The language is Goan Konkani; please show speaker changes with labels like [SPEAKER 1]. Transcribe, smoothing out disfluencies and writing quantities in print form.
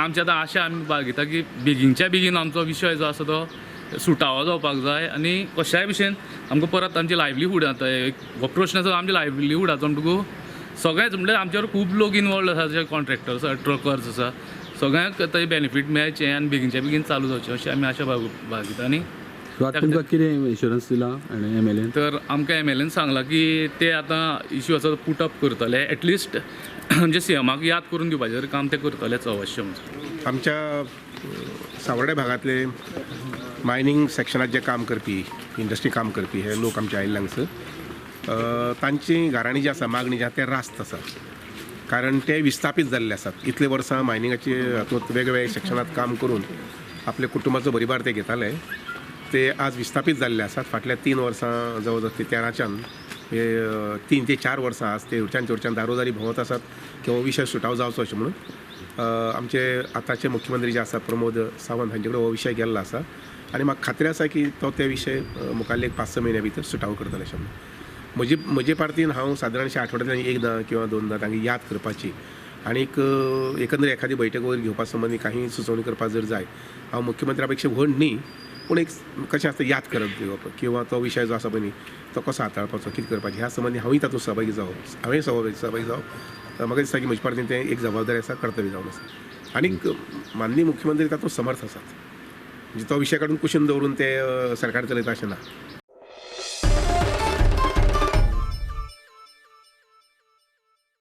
[SPEAKER 1] आमची आतां आशा आमी बाळगिता की बेगीनच्या बेगीन आमचो विशय जो आसा तो सुटावो जावपाक जाय आनी कशाय भशेन आमकां परत आमची लायवलीहूड आतां एक हो प्रश्न आसा आमच्या लायवलीहुडाचो म्हणटकूच सगळेच म्हणल्यार आमच्यावर खूब लोक इनवॉल्ड आसा, जशे कॉन्ट्रॅक्टर्स आसा, ट्रकर्स आसा, सगळ्यांक थंय बेनिफीट मेळचें आनी बेगीनच्या बेगीन चालू जावचें अशें आमी आशा बाळगिता. आनी
[SPEAKER 2] आतां तुमकां कितें इन्शुरन्स दिला आनी एम एल एन?
[SPEAKER 1] तर आमकां एम एल एन सांगलां की ते आतां इश्यू आसा तो पुट अप करतले, एटलिस्ट म्हणजे सी एमाक याद करून दिवपाचें काम ते करतलेच अवश्य.
[SPEAKER 3] आमच्या सावर्डे भागांतले मायनींग सेक्शनात जे काम करपी, इंडस्ट्री काम करपी हे लोक आमचे आयिल्ले हांगसर, तांची घराणी जी आसा, मागणी जी आसा ते रास्त आसा, कारण ते विस्थापीत जाल्ले आसात. इतले वर्सां मायनिंगाचे हातूंत वेगवेगळ्या सेक्शनात काम करून आपल्या कुटुंबाचो भरिभार ते घेताले, ते आज विस्थापीत जाल्ले आसात. फाटल्या 3 वर्सां जवळ जवळ ते 13च्यान 3 ते 4 वर्सां आज ते हरच्यान चोरच्यान दारोदारी भोंवत आसात की हो विशय सुटाव जावचो अशें म्हणून. आमचे आतांचे मुख्यमंत्री जे आसा प्रमोद सावंत हांचे कडेन हो विशय गेल्लो आसा आनी म्हाका खात्री आसा की तो ते विशय मुखारले 5-6 म्हयन्या भितर सुटाव करतले अशें म्हणून. म्हजे पार्तीन हांव सादारणशें आठवड्यांतल्यान एकदां किंवा दोनदां तांकां याद करपाची आनीक एकंदर एखादी बैठक वयर घेवपा संबंदी काही सुचोवणी करपाक जर जाय, हांव मुख्यमंत्र्या पेक्षा व्हड न्ही पूण एक कशें आसता याद करप दिवप किंवा तो विशय जो आसा पळय न्ही तो कसो हाताळपाचो, कितें करपाचें ह्या संबंदी हांवूय तातूंत सहभागी जावप, हांवें सहभागी जावप. म्हाका दिसता की म्हजे पार्तीन तें एक जबाबदारी आसा, कर्तव्य जावन आसा. आनीक माननीय मुख्यमंत्री तातूंत समर्थ आसात, म्हणजे तो विशय काडून कुशीन दवरून ते सरकार चलयता अशें ना.